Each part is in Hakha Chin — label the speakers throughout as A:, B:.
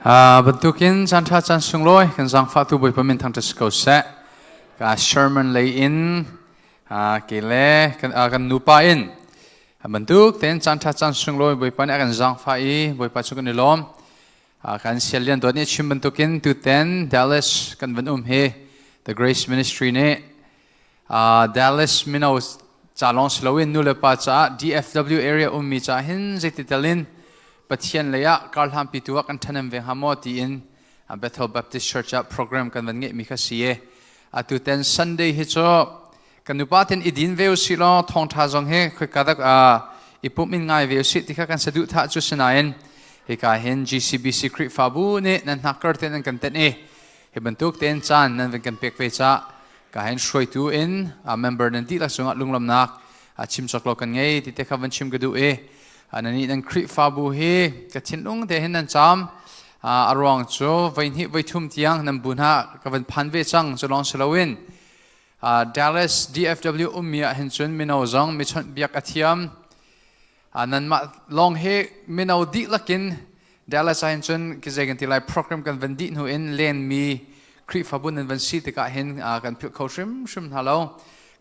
A: Bantukin caan ṭha caan sunglawi kan zaangfahtu Bawipa min thangṭhat si ko seh. Ka Sherman lei in ke le kan nupa in bantuk tein caan ṭha caan sunglawi Bawipa nih a kan zaangfah i Bawipa cu kan i lawm. Kan sial lian dawt nih chim bantukin tuten Dallas kan van um hi The Grace Ministry nih Dallas mino ca lawng si loin nu le pa caah DFW area ummi ca hin zeiti tal in Pathian lei ah karhlanpi tu ah kan ṭhahnem ve hnga maw tiin Bethel Baptist Church ah program kan van ngeihmi kha si i atu ten Sunday hi cu kan nupa ten i din ve usih law thawngṭha zong hi khoika dak i pumh in ngai ve usih ti kha kan saduhthah cu sinain hika hin GCBC Khrihfabu nih nan hnakkar ten an kan tenh i hi bantuk tein caan nan van kan pek ve ca ka hin hruaitu in member nan dihlak cungah lunglawmnak chim cawk lo kan ngei ti te kha van chim ka duh i nani nan Khrihfabu hi ka thinlung te hin nan caam a ruang cu voi hnih voi thum tiang nan bu hna ka van phan ve cang cu lawng si loin Dallas DFW ummi ah hin cun mino zong mi chawnh biak a thiam nanmah lawng hi mino dihlak in Dallas ah hin cun kizei kan ti lai program kan van dih hnu in lenmi Khrihfabu nan van si tikah hin kan philh kho hrimhrim hna lo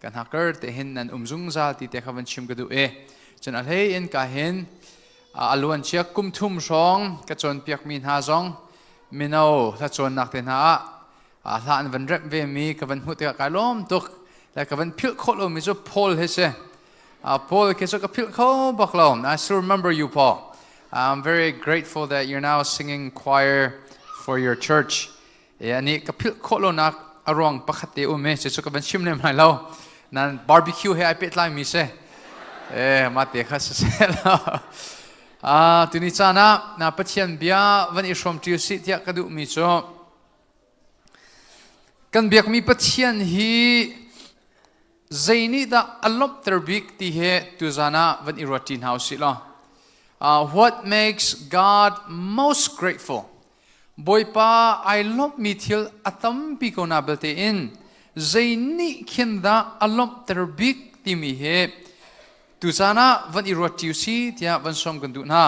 A: kan hakker te hin nan um zungzal ti te kha van chim ka duh i cun a hlei in ka hin a luan chia kum thum hrawng ka cawnpiakmi hna zong mino hla cawnnak te hna ah hla an van remh ve mi ka van hmuh tikah kai lawm tuk le ka van philh khawh lomi cu Paul hi si. Paul khi cu ka philh kho bak lo. I still remember you, Paul. I'm very grateful that you're now singing choir for your church. E ani ka philh khawh lonak a ruang pakhat te um e cu ka van chim lem lai lo. Nan barbecue he ai pehtlai mi si. E ma te kha si se lo. Tuni caan ah na Pathian bia van i hrawm ṭi usih tiah ka duh mi cu kan biakmi Pathian hi zei nih dah a lawmhter bik ti hi tuzan ah van i ruat ṭi hna usih law. What makes God most grateful? Bawipa ai lawmhmi thil a tampi ko na belte in zei nih khin dah a lawmhter bik timi hi tuzan ah van i ruat ṭi usih tiah van sawm kan duh hna.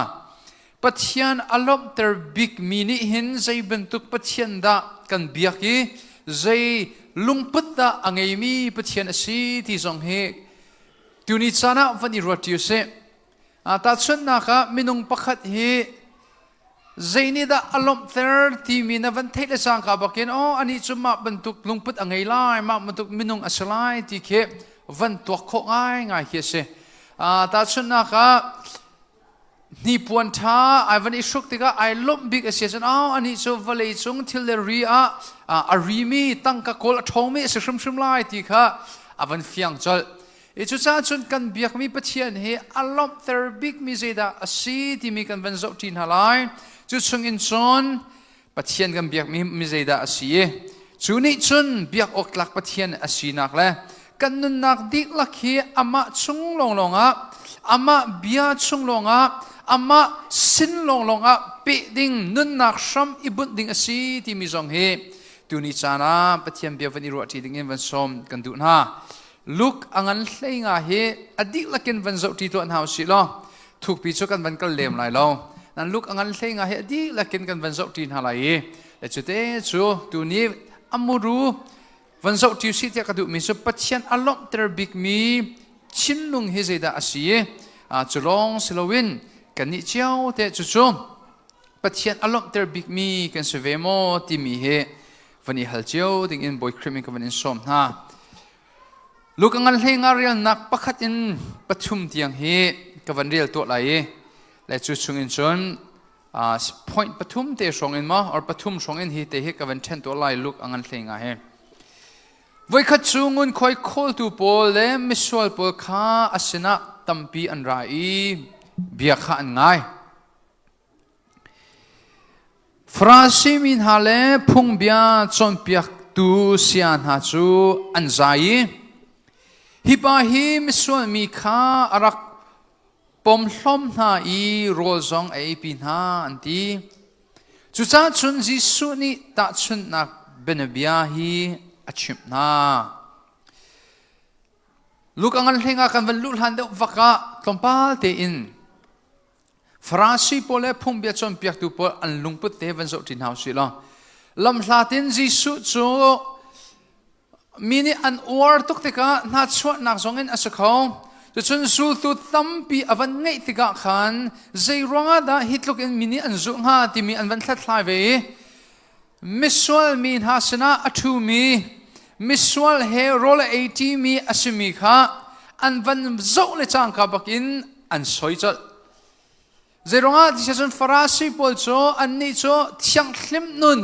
A: Pathian a lawmhter bikmi nih hin zei bantuk Pathian dah kan biak i zei lungput dah a ngeimi Pathian a si ti zong hi tuni caan ah van i ruat ṭi usih. Tahchunhnak ah minung pakhat hi zei nih dah a lawmhter timi na van theih le cangka bakin aw anih cu mah bantuk lungput a ngei lai mah bantuk minung a si lai ti khi van tuak khawh ngaingai khi a si. Tahchunhnak ah Hnipuan ṭha ai van i hruk tikah ai lawmh bik a si ahcun aw anih cu vawlei cung thil le ri ah a rimi tangka kawl a ṭhawngmi a si hrimhrim lai ti kha a van fiang colh. I cucaah cun kan biakmi Pathian hi a lawmhter bikmi zeidah a si timi kan van zoh ṭi hna lai. Cu chungin cun Pathian kan biakmi mi zeidah a si i cu nih cun biak awk tlak Pathian a sinak le kan nunnak dihlak hi amah chung lawnglawng ah amah bia chung lawngah amah sin lawnglawng ah peh ding nunnak hram i bunh ding a si timi zong hi tuni caan ah Pathian bia van i ruah ṭi ding in van sawm kan duh hna. Luke a ngan hlei nga hi a dihlak in van zoh ṭi tuah hna usih law thukpi cu kan van kal lem lai lo nan luk a ngan hlei nga hi a dihlak in kan van zoh ṭi hna lai i le cute cu tuni amuru van zoh ṭi usih tiah ka duhmi cu Pathian a lawmhter bikmi thinlung hi zeidah a si i cu lawng si loin kannih cio te cucu Pathian a lawmhter bikmi kan si ve maw timi hi van i hal cio ding in Bawi Khrih min ka van in sawm hna. Luka ngan hlei nga rialnak pakhat in pathum tiang hi ka van rel tuah lai i le cu chung in cun point pathum te hrawng in maw or pathum hrawng in hi te hi ka van ṭhen tuah lai Luke a ngan hlei nga hi. Voikhat cu ngunkhuai khawltu pawl le misual pawl kha a sinah tampi an ra i bia kha an ngai. Farasi mi hna le phungbia cawnpiaktu saya hna cu an zai i hi pa hi misual mi kha a rak pomhlawm hna i rawl zong a eipi hna an ti. Cucaah cun Jesuh nih tahchunhnak bianabia hi a chimh hna. Luka ngan hleng ah kan van luh hlan deuh vak ah tlawmpal tein. Farasi pawl le phungbia cawnpiaktu pawl an lungput te van zoh ṭi hna usih law lamhlat in Jesuh cu mi nih an uar tuk tikah hnachuahnak zongin a si kho. Cucun zultu tampi a van ngeih tikah khan zei ruangah dah hi tluk in mi nih an zulh hnga timi an van hlathlai ve i misual mi hna sinah a ṭhumi misual he rawl a ei ṭimi a simi kha an van zoh le cangka bakin an soi colh. Zeiruangah ti cun Farasi pawl cu annih cu thianghlim nun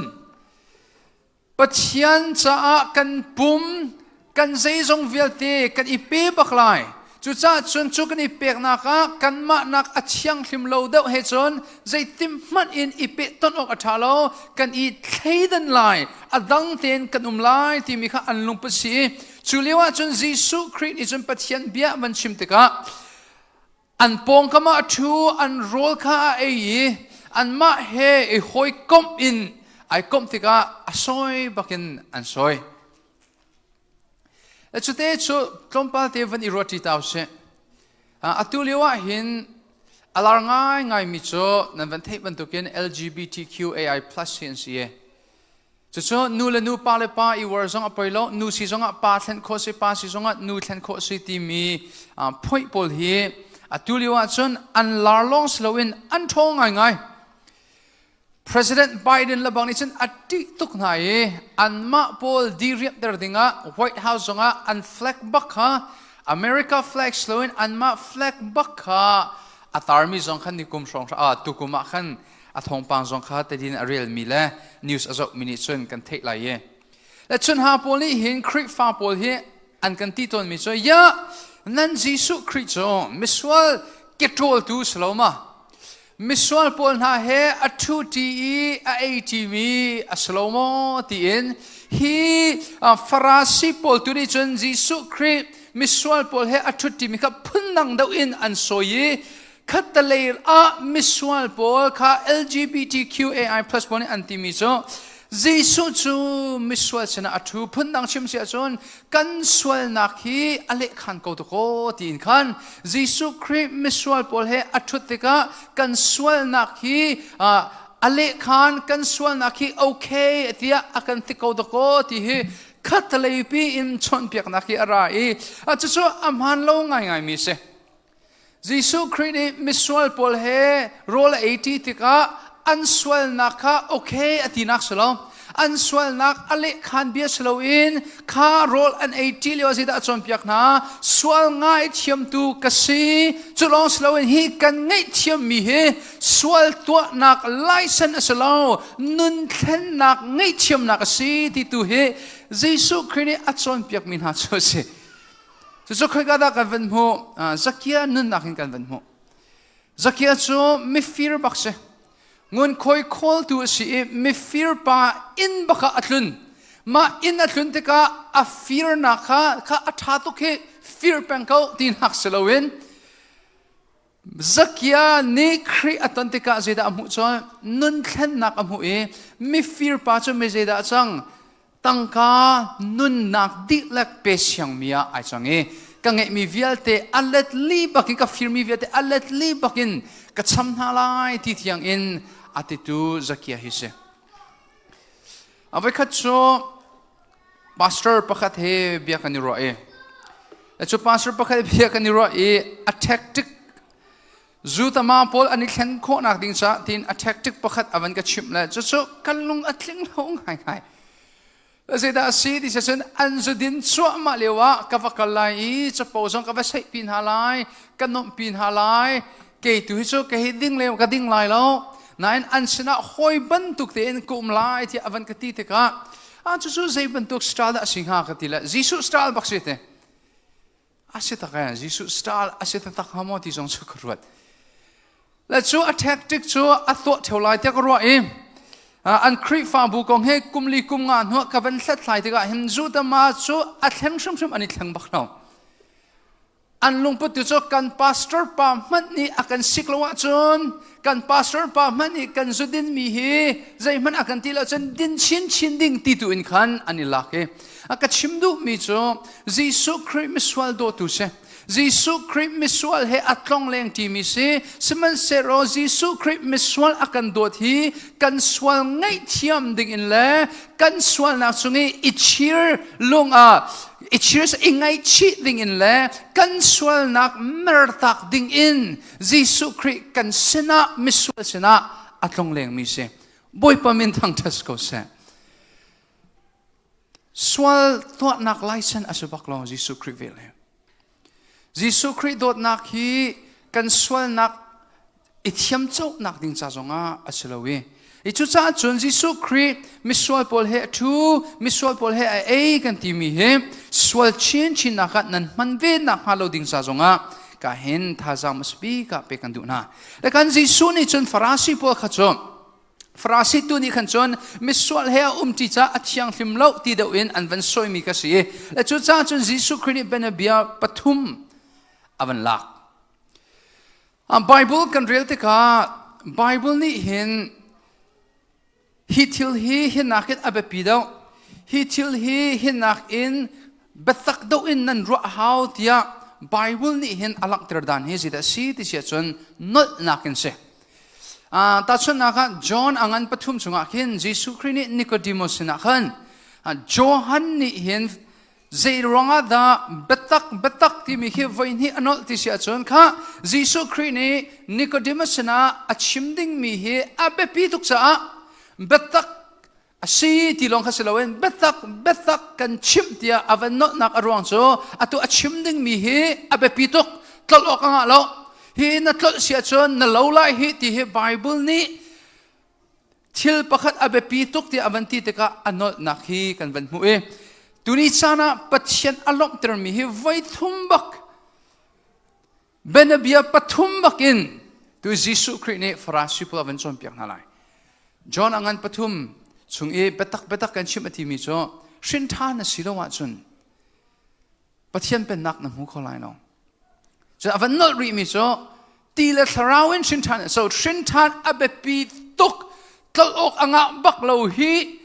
A: Pathian caah kan pum, kan zeizong vialte kan i pe bak lai. Cucaah cun cu kan i peknak ah kanmah nak a thianghlim lo deuh he cun zeitim hmanh in i pehtonh awk a ṭha lo, kan i thleidan lai, a dang tein kan um lai timi kha an lungput si i cu lio ah cun Jesuh Khrih nih cun Pathian bia van chim tikah An pawngkam ah a ṭhu, an rawl kha a ei i anmah he i hawikomh in ai komh tikah a sawi bakin an sawi. Cute cu tlawmpal te van i ruat ṭi ta usih. Atu lio ah hin a lar ngaingaimi cu nan van theih bantukin LGBTQAI plus hi an si i Cucu nu le nu, pa le pa i uar zong a poi lo, nu si zongah pa thlen khawh si, pa si zongah nu thlen khawh si timi phoih pawl hi atu lio ahcun an lar lawng si loin an ṭhawng ngaingai. President Biden le bang nih cun a ṭih tuk hna i anmah pawl diriamhter dingah White House zongah an flag bak kha America flag si loin anmah flag bak kha a tarmi zong khan nikum hrawng tukum ah khan a thawngpang zong kha tadin a relmi le news a zohmi nih cun kan theih lai i le chun ha pawl nih hin Khrihfa pawl hi an kan ti tawnmi cu ya nan Jesuh Khrih cu misual keṭawltu si lo ma misual pawl hna he a ṭhu ṭi i a ei ṭimi a si lo maw tiin hi Farasi pawl tu nih cun Jesuh Khrih misual pawl he a ṭhut ṭimi kha phundang deuh in an sawi i Khattalei ah misual pawl kha LGBTQAI plus pawl nih an timi cu Jesuh cu misual sinah a ṭhu phundang chim si ahcun kan sualnak hi a lehkhan ko tukaw tiin khan Jesuh Khrih misual pawl he a ṭhut tikah kan sualnak hi a lehkhan kan sualnak hi okay tiah a kan ti ko dakaw ti hi khattalei pi in chawnhpiaknak hi a ra i cucu a hmaan lo ngaingaimi si. Jesuh Khrih nih misual pawl he rawl a ei ṭi tikah an sualnak kha okay a tinak si lo. An sualnak a lehkhan bia si loin kha rawl an ei ṭi lio zeidah a cawnpiak hna? Sual ngaithiamtu ka si. Cu lawng si loin hi kan ngaihthiammi hi sual tuahnak license a si lo, nun thlennak ngaihthiamnak a si ti tu hi Jesuh Khrih nih a cawnpiakmi hna cu a si. Cucu khoika dah kan van hmuh? Zakia nunnak in kan van hmuh. Zakia cu mifir bak si. Ngunkhuai khawltu a si i mifir pa inn bak ah a tlun. Mah inn a tlun tikah a firnak kha kha a ṭha tuk hi fir peng ko tinak si loin Zakia nih Khrih a ton tikah zeidah a hmuh cun nun thlennak a hmuh i mifir pa cu mi zeidah a cang tangka nunnak dihlak pe siangmi ah ai cang i ka ngeihmi vialte a let li bakin ka firmi vialte a let li bakin ka cham hna lai ti tiang in a titu Zakia hi si. A voikhat cu pastor pakhat he bia kan i ruah i cu pastor pakhat bia kan i ruah i a tactic zu tama pawl an i thlen khawhnak ding caah tiin a tactic pakhat a van ka chimh le cucu kan lung a tling lo ngaingai zeidah a si ti cun an zudin cuahmah lio ah ka va kal lai i capo zong ka va seih pi hna lai ka nuamh pi hna lai kei tu hi cu ka hi ding le ka ding lai lo nain an sinah hawi bantuk tein ka um lai tiah a van ka ti tikah a cucu zei bantuk style dah a si hnga ka ti le Jesuh style bak si te a si tak e Jesuh style a si taktak hnga maw ti zong cu ka ruat le cu a tactic cu a tuah theo lai tiah ka ruah i an Khrihfabu kong he kum li kum nga hnuah ka van hlathlai tikah hin Judama cu a thleng hrimhrim an i thleng bak lo An lungput tu cu kan pastor pa hmanh nih a kan sik lo ahcun kan pastor pa hmanh nih kan zu dinmi hi zeihmanh a kan ti lo cun din chinchin ding ti tu in khan an i lak i a ka chim duhmi cu Jesuh Khrih misual dawtu si. Jesuh Khrih misual he a tlongleng ṭimi si. Sihmanhsehlaw Jesuh Khrih misual a kan dawt hi kan sual ngaihthiam dingin le kan sualnak chung i i chir lung ah i chir i ngaihchih dingin le kan sualnak mertak dingin Jesuh Khrih kan sinah misual sinah a tlonglengmi si. Bawipa min thangṭhat ko seh. Sual tuahnak license a si bak lo Jesuh Khrih vel hi. Jesuh Khrih dawtnak hi kan sualnak i thiamcohnak ding ca zongah a si lo i i cucaah cun Jesuh Khrih misual pawl he a ṭhu misual pawl he a ei kan timi hi sual chinchin nak ah nan hman ve nak hnga lo ding ca zongah ka hin thazaang hmasabik ah pek kan duh hna. Le kan Jesuh nih cun Farasi pawl kha cu Farasi tu nih khan cun misual he a um ṭi caah a thianghlim lo ti deuh in an van sawimi ka si. Le cucaah cun Jesuh Khrih nih bianabia pathum a van lak. Bible kan rel tikah Bible nih hin hi thil hi hinak in a biapi deuh, hi thil hi hinak in biatak deuh in nan ruah a hau tiah Bible nih hin a langhter dan hi zeidah a si ti si ahcun nolhnak in si. Tahchunhnak ah John a ngan pathum chungah khin Jesuh Khrih nih Nicodemus sinah khan Johan nih hin zei ruangah dah biatak biatak timi khi voi hnih a nolh ti si ahcun kha Jesuh Khrih nih Nicodemus sinah a chim dingmi hi a biapi tuk caah biatak a si ti lawng kha si loin biatak biatak kan chimh tiah a van nolhnak a ruang cu atu a chim dingmi hi a biapi tuk tlolh awk a ngah lo hi na tlolh si ahcun na lo lai hi ti hi Bible nih thil pakhat a biapi tuk tiah a van ti tikah a nolhnak hi kan van hmuh i tuni caan ah Pathian a lawmhtermi hi voi thum bak Bianabia pathum bakin tu Jesuh Khrih nih Farasi pawl a van cawnpiak hna lai. John a ngan pathum chung i biatak biatak kan chimh a timi cu hrin ṭhan na si lo ahcun Pathian pennak na hmu kho lai lo. Cun a van nolh rihmi cu ti le thlarau in hrin ṭhan so hrin ṭhan a biapi tuk tlolh awk a ngah bak lo hi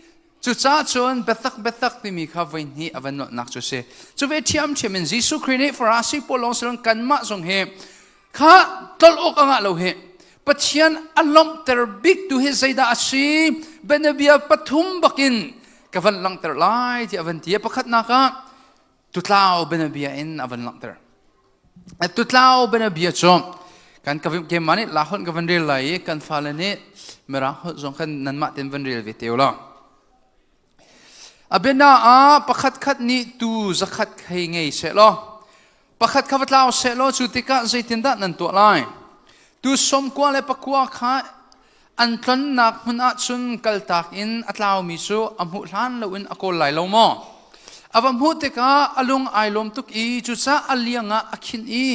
A: Cucaah cun biatak biatak timi kha voi hnih a van nolhnak cu a si. Cu ve ṭhiamṭhiam in Jesuh Khrih nih Farasi pawl lawng si loin kanmah zong hi kha tlolh awk a ngah lo hi. Pathian a lawmhter bik tu hi zeidah a si? Bianabia pathum bakin ka van langhter lai tiah a van ti. Pakhatnak ah tutlau bianabia in a van langhter. Tutlau bianabia cu kan ka keimah nih la holh ka van rel lai i kan fale nih mirang holh zong khan nanmah ten van rel ve te u law. A biana ah pakhat khat nih tu zakhat hei ngei seh law pakhat kha va tlau seh law cu tikah zeitindah nan tuah lai? Tu 98 kha an tlonnak hmun ah cun kaltak in a tlaumi cu a hmuh hlan loin a kawl lai lo maw? A va hmuh tikah a lung ai lawm tuk i cucaah a liang ah a khinh i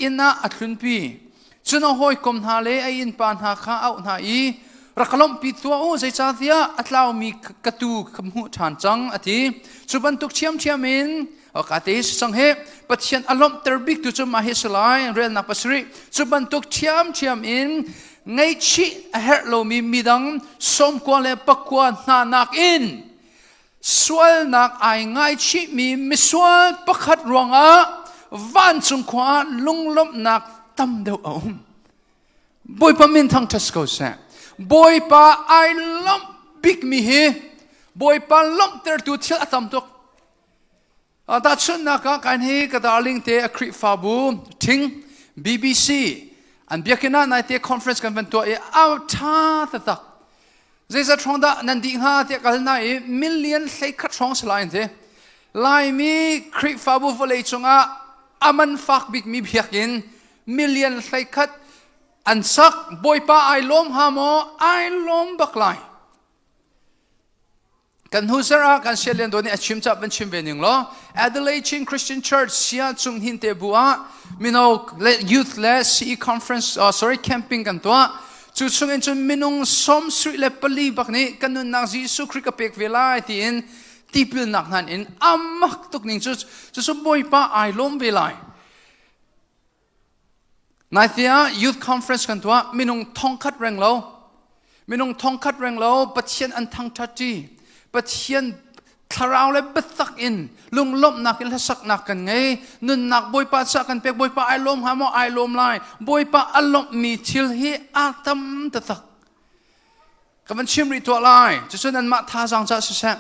A: inn ah a tlunpi. Cun a hawikom hna le a innpa hna kha a auh hna i rak ka lawmhpi tuah u, zeicahtiah a tlaumi ka tuu ka hmuh ṭhan cang, a ti. Cu bantuk ṭhiamṭhiam in ka te si cang hi Pathian a lawmhter bik tu cu mah hi si lai relnak pasarih cu bantuk ṭhiamṭhiam in ngaihchih a herh lomi midang 99 hna nakin sualnak ai ngaichihmi misual pakhat ruangah vancung khua ah lunglawmhnak tam deuh a um. Bawipa min thangṭhat ko seh. Bawipa ai lawmh bikmi hi Bawipa lawmhtertu thil a tam tuk. Tahchunhnak ah kan hi ka darling te a Khrihfabu ṭhing BBC an biakinn ah naite conference kan van tuah i a ṭha taktak. Zeizat hrawng dah nan dih hnga tiah kal na i million 11 hrawng si lai an ti. Laimi Khrihfabu vawlei cungah a man fak bikmi biakinn million 11 an sak Bawipa ai lawm hnga maw? Ai lawm bak lai. Kan hnu zarh ah kan sialian dawt nih a chim cah van chim ve ning law Adelaide Chin Christian Church sia cung hin te bu ah mino le youth le CE conference sorry camping kan tuah cu chung in cun minung 74 bak nih kan nunnak Jesuh Khrih ka pek ve lai tiin tipilnak hnan in amak tuk ning cu cu Bawipa ai lawm ve lai Naite ah youth conference kan tuah minung thongkhat reng lo minung thongkhat reng lo Pathian an thangṭhat ṭi Pathian Thlarau le biatak in lunglawmhnak in hlasaknak kan ngei. Nunnak Bawipa ca kan pek. Bawipa ai lawm hnga maw? Ai lawm lai. Bawipa a lawmhmi thil hi a tam taktak. Ka van chim rih tuah lai. Cucu nanmah thazaang ca siseh.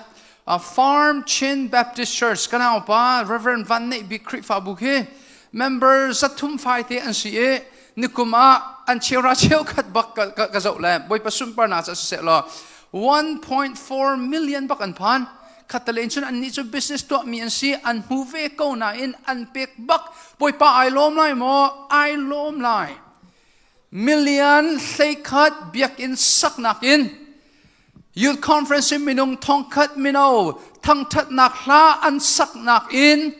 A: Farm Chin Baptist Church kan pa Reverend Van Neih Bik Khrihfabu khi member 300 fai te an si i nikum ah an cheura cheukhat bak ka zoh le Bawipa sunparnak ca siseh law 1.4 million bak an phan. Khattalen cun annih cu business tuahmi an si, an hmu ve ko nain an pek bak. Bawipa ai lawm lai maw? Ai lawm lai. Million 11 biakinn saknak in youth conference in minung 1000 mino thangthatnak hla an saknak in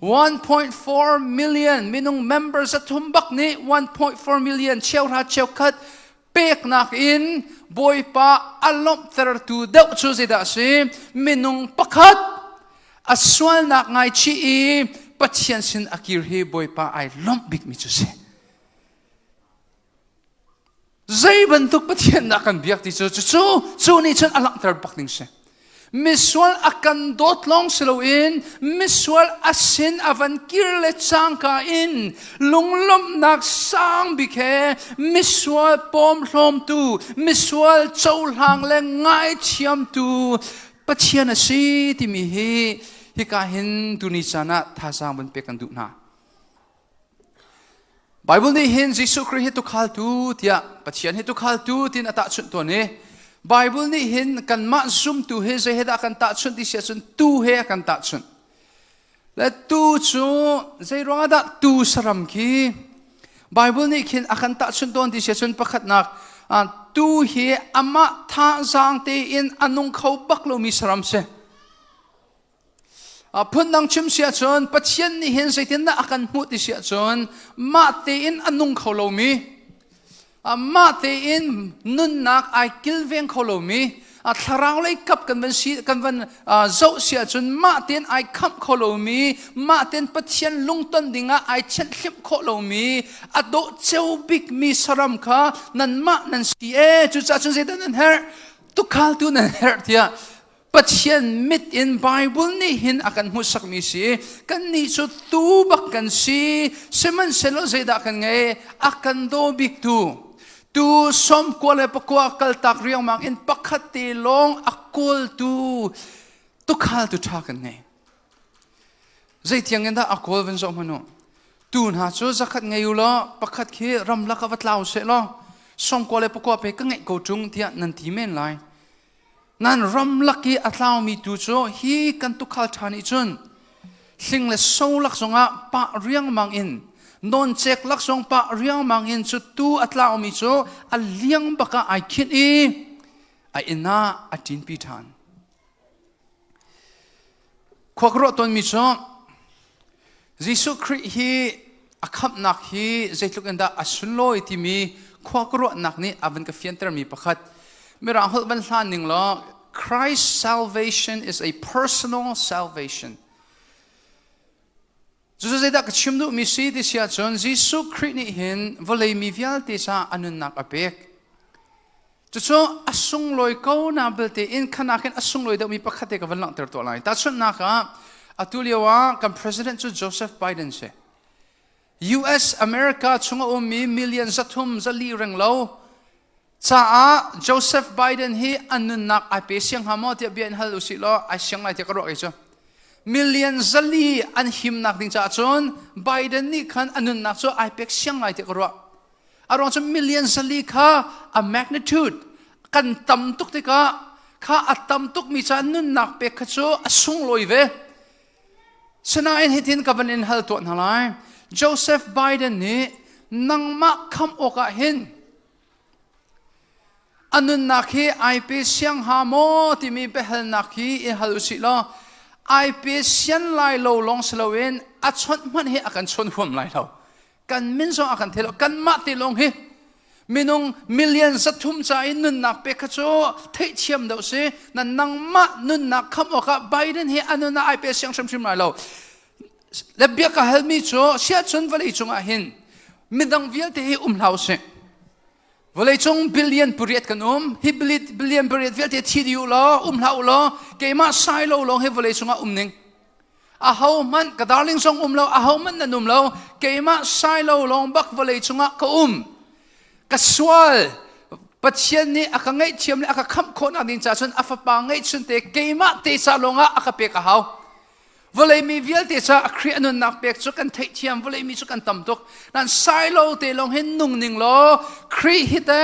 A: 1.4 million minung members 300 bak nih 1.4 million cheuhra cheukhat peknak in Bawipa a lawmhtertu deuh cu zeidah a si? Minung pakhat a sualnak ngaichih i Pathian sin a kir hi Bawipa ai lawmh bikmi cu si. Zei bantuk Pathian dah kan biak ti cu cucu cu nih cun a langhter bak ding si. Misual a kan dawt lawng si loin misual a sin a van kir le cangka in lunglawmhnak sang bik he misual pawmhlawmtu, misual cohlang le ngaithiamtu Pathian a si timi hi hika hin tuni caan ah thazaang van pek kan duh hna. Bible nih hin Jesuh Khrih hi tukhaltu tiah Pathian hi tukhaltu tiin a tahchunh tawn i Bible nih hin kanmah zumtu hi zei he dah kan tahchunh ti si ahcun tu he a kan tahchunh. Le tu cu zei ruangah dah tu saram khi Bible nih khin a kan tahchunh tawn ti si ahcun pakhatnak tu hi amah thazaang tein a nung kho bak lomi saram si. Phundang chim si ahcun Pathian nih hin zeitindah a kan hmuh ti si ahcun mah tein a nung kho lomi, mah tein nunnak ai kilveng kho lomi, thlarau lei kap kan van si kan van zoh si ahcun mah tein ai khamh kho lomi, mah tein Pathian lungton dingah ai thianhhlimh khawh lomi, a dawh ceu bikmi saram kha nanmah nan si ee cucaah cun zeidah nan herh? Tukhaltu nan herh tiah Pathian mit in Bible nih hin a kan hmuhsakmi si. Kannih cu tuu bak kan si. Sihmanhsehlaw zeidah kan ngei? A kan daw biktu. Tu 99 kaltak riangmang in pakhat te lawng a kawltu tukhaltu ṭha kan ngei. Zeitiang in dah a kawl van zoh hmanh u. Tu hna cu 100 ngei u law pakhat khi ramlak ah va tlau seh law 99 pe ka ngeih ko ṭung tiah nan ti men lai. Nan ramlak i a tlaumi tu cu hi kan tukhal ṭha nih cun hling le so lak zongah pah riangmang in nawncek lak zong pah riangmang in cu tu a tlaumi cu a liang bak ah ai khinh i a inn ah a ṭinpi ṭhan. Khua ka ruah tawnmi cu Jesuh Khrih hi a khamhnak hi zeitluk in dah a sunlawi timi khua ka ruahnak nih a van ka fiantermi pakhat. Mirang holh van hlan ning law Christ's salvation is a personal salvation. Cucu zeidah ka chim duhmi si ti si ahcun Jesuh Khrih nih hin vawlei mi vialte caah a nunnak a pek. Cucu a sunglawi ko na belte in khanak in a sunglawi deuhmi pakhat te ka van langhter tuah lai. Tahchunhnak ah atu lio ah kan president cu Joseph Biden si. US America chung a ummi million 300 400 reng lo caah Joseph Biden hi an nunnak ai pe siang hnga maw tiah bia in hal usih law ai siang lai tiah ka ruah kei cu. Million 400 an himnak ding caah cun Biden nih khan a nunnak cu ai pek siang lai tiah ka ruah. A ruang cu million 400 kha a magnitude kan tam tuk tikah kha a tam tukmi ca nunnak pek kha cu a sunglawi ve. Sinain hitin ka van in hal tuah hna lai. Joseph Biden nih nangmah khamh awkah hin a nunnak hi ai pe siang ha maw timi biahalnak hi i hal usih law ai pe sian lai lo lawng si loin a chawnh hmanh hi a kan chawn huam lai lo. Kan min zong a kan thei lo. Kanmah te lawng hi minung million 300 ca i nunnak pek kha cu theihthiam deuh si. Na nangmah nunnak khamh awkah Biden hi a nun ah ai pe siang hrimhrim lai lo. Le bia ka halmi cu siahcun vawlei cungah hin midang vialte hi um hlah usih. Vawleicung billion pariat kan um. Hi billion pariat vialte thi dih u law, um hlah u law, keimah sai lo lawng hi vawleicung ah um ning. Aho hmanh ka darling zong um lo, aho hmanh nan um lo. Keimah sai lo lawng bak vawleicung ah ka um. Ka sual. Pathian nih a ka ngaihthiam le a ka khamh khawhnak ding caah cun a fapa ngeihchun te keimah te ca lawng ah a ka pek a hau. Vawlei mi vialte caah Khrih a nunnak pek cu kan theihthiam, vawlei mi cu kan tam tuk. Nan sailo te lawng hin nung ning law Khrih hi te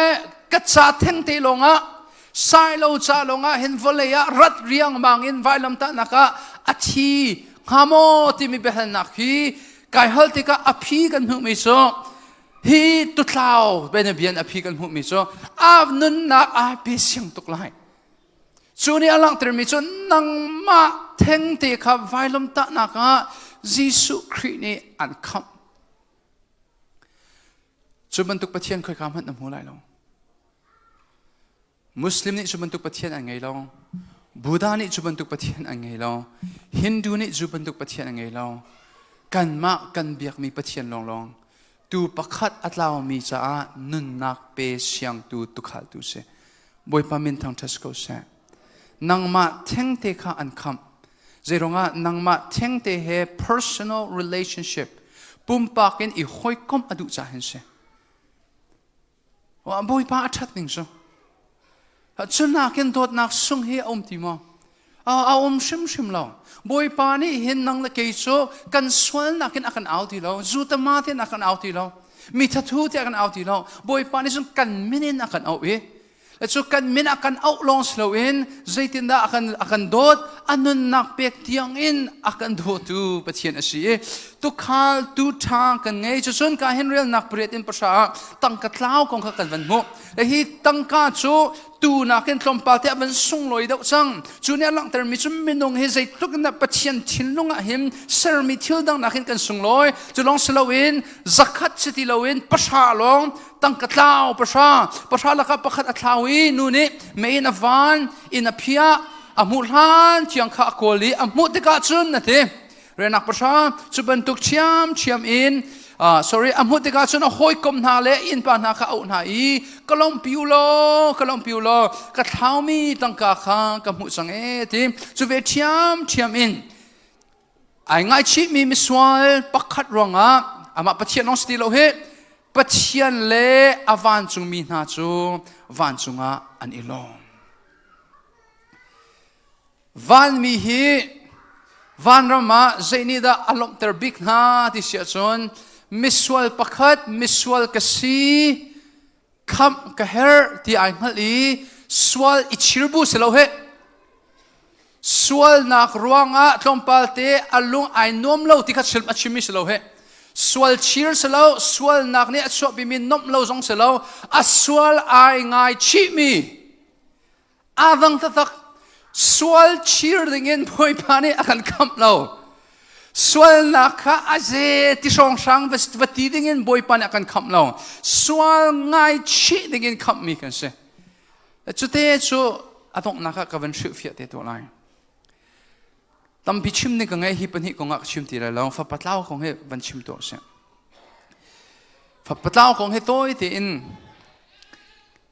A: ka ca theng te lawng ah sailo ca lawng ah hin vawlei ah rat riangmang in vailamtahnak ah a thi hnga maw timi biahalnak hi kai hal tikah a phi kan hmuhmi cu hi tutlau bianabian a phi kan hmuhmi cu a nunnak aa pe siang tuk lai. Cu nih a langhtermi cu nangmah thengte kha vailamtahnak ah Jesuh Khrih nih an khamh. Cu bantuk Pathian khoika hmanh na hmu lai lo. Muslim nih cu bantuk Pathian an ngei lo. Buddha nih cu bantuk Pathian an ngei lo. Hindu nih cu bantuk Pathian an ngei lo. Kanmah kan biakmi Pathian lawnglawng tu pakhat a tlaumi caah nunnak pe siangtu tukhaltu si. Bawipa min thangṭhat ko seh. Nangmah thengte kha an khamh. Zeiruangah nangmah thengte he personal relationship pumpak in i hawikomh a duh caah hin si. Bawipa a ṭhat ning cu. Cu nakin dawtnak sung hi a um ti maw? A um hrimhrim lo. Bawipa nih hin nang le kei cu kan sualnak in a kan au ti lo. Zutama tein a kan au ti lo. Mi thathu tiah a kan au ti lo. Bawipa nih cun kan min in a kan auh i cu kan min a kan auh lawng si loin zeitindah a kan a kan dawt a nunnak pek tiang in a kan dawtu Pathian a si i tukhal tu ṭha kan ngei cucun ka hin relnak pariat in pahra ah tangka tlau kong kha kan van hmuh hi tangka cu tu nakin tlawmpal te a van sunglawi deuh cang cu nih a langhtermi cu minung hi zeitluk in dah Pathian thinlung ah hin sermi thil dang nakin kan sunglawi cu lawng si loin zakhat si ti loin pahra lawng tangka tlau pahra pahra lakah pakhat a thlau i nu nih mei in a van in a phiah a hmuh hlan tiang kha a kawl i a hmuh tikah cun a ti renak pahra cu bantuk ṭhiamṭhiam in sorry a hmuh tikah cun a hawikom hna le innpa hna kha a auh hna i ka lawmhpi u law ka lawmhpi u law ka thlaumi tangka kha ka hmuh cang e ti cu ve ṭhiamṭhiam in ai ngaichihmi misual pakhat ruangah amah Pathian lawng si ti lo hi Pathian le a vancungmi hna cu vancung ah an i lawm. Vanmi hi vanram ah zeinihdah a lawmhter bik hna ti si ahcun misual pakhat misual ka si khamh ka herh ti ai hngalh i sual i chir bu si lo heh sualnak ruangah tlawmpal te a lung ai nuam lo ti kha chim a chimmi si lo heh sual chir si lo sualnak nih a chuahpimi nomh lo zong si lo a sual ai ngai chihmi Aa dang taktak. Sual chir dingin Bawipa nih a kan khamh lo. Sualnak kha a ze ti hrawnghrang va ti dingin Bawipa nih a kan khamh lo. Sual ngaichih dingin khamhmi kan si. Cute cu a donghnak ah ka van hrilhfiah te tuah lai. Tampi chim ding ka ngei hi pahnih kong ah ka chim ti lai lo. Fapa tlau kong hi van chim tuah sih. Fapa tlau kong hi tawi tein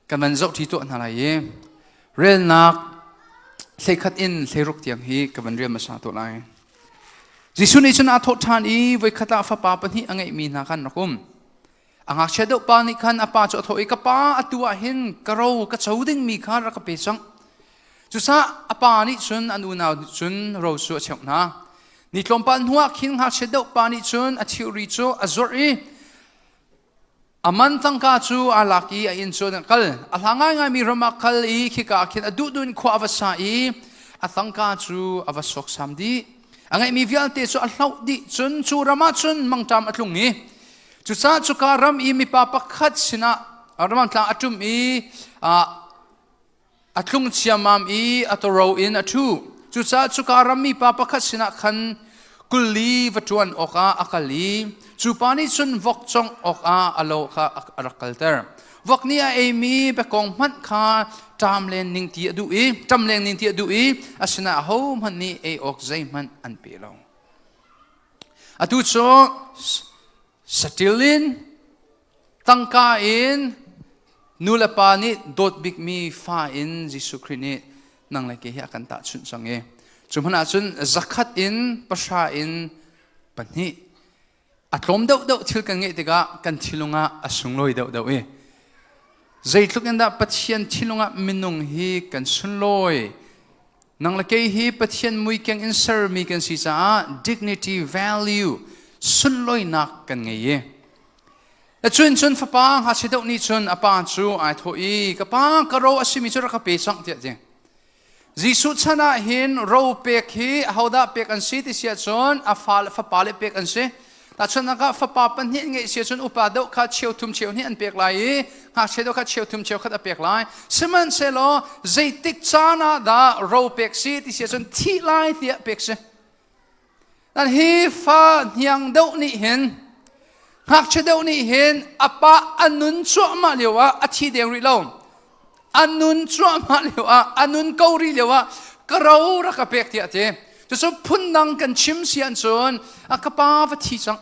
A: kan van zohṭi tuah hna lai i relnak hleikhat in hleiruk tiang hi ka van rel hmasa tuah lai. Jesuh nih cun aa thawh ṭhan i voikhat ah fapa pahnih a ngeihmi hna khan rak um. A ngakchia deuh pa nih khan a pa cu a thawh i ka pa atu ah hin ka ro ka co dingmi kha rak ka pe cang. Cucaah a pa nih cun an unau nih cun ro cu a cheuh hna. Ni tlawmpal hnuah khin ngakchia deuh pa nih cun a thilri cu a zuarh i A man tangka cu aa lak i a inn cun a kal. A hla ngaingaimi ram ah kal i khika ah khin a duhduh in khua a va sa i a tangka cu a va sawksam dih. A ngeihmi vialte cu a hloh dih cun cu ram ah cun mangṭam a tlung i cucaah cuka ram i mipa pakhat sinah ramtlang a ṭum i A tlung ciammam i a tawro in a ṭhu. Cucaah cuka ram mipa pakhat sinah khan kulli va ṭuan awkah a kal i cu pa nih cun vok cawngh awkah a lo kha a rak kalter. Vok nih a eimi biakong hmanh kha ṭam len ning ti a duh i ṭam leng ning ti a duh i a sinah ahohmanh nih ei awk zeihmanh an pe lo. Atu cu saṭil in tangka in. Nu le pa nih dawt bikmi fa in Jesuh Khrih nih nang le kei hi a kan tahchunh cang i cu hmanh ahcun zakhat in pahra in pahnih a tlawm deuhdeuh thil kan ngeih tikah kan thinlung ah a sunglawi deuhdeuh i zeitluk in dah Pathian thinlung ah minung hi kan sunlawi nang le kei hi Pathian muikeng in sermi kan si caah dignity value sunlawinak kan ngei i Cun cun fapa ngakchia deuh nih cun a pa cu ai thawh i ka pa ka ro a simi cu rak ka pe cang tiah a ti. Jesuh chan ah hin ro pek hi ahodah pek an si ti si ahcun a fa le fapa le pek an si. Tahchunhnak ah fapa pahnih ngeih si ahcun upa deuh kha cheu thum cheu hnih an pek lai i ngakchia deuh kha cheu thum cheu khat a pek lai. Sihmanhsehlaw zeitik caan ah dah ro pek si ti si ahcun thih lai tiah pek si. Nan hi fa hniang deuh nih hin ngakchia deuh nih hin a pa a nun cuahmah lio ah a thi deng rih lo. A nun cuahmah lio ah a nun ko rih lio ah ka ro rak ka pek tiah a ti. Cucu phundang kan chim si ahcun a ka pa va thi cang.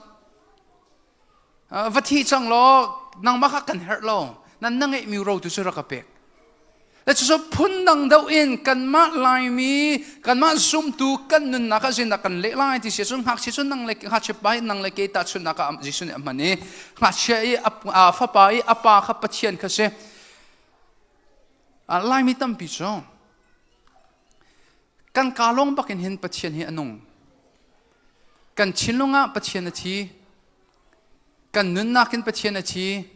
A: Va thi cang law nangmah kha kan herh lo. Nan na ngeihmi ro tu cu rak ka pek. Le cucu phundang deuh in kanmah Laimi, kanmah zumtu kan nunnak ah zeidah kan leh lai ti si cun ngakchia cu nang le ngakchia pa i nang le ke tahchunhnak ah Jesuh nih a hman i ngakchia i a fapa i a pa kha Pathian kha si. Laimi tampi cu kan kaa lawng bak in hin Pathian hi a nung. Kan thinlung ah Pathian a thi. Kan nunnak in Pathian a thi.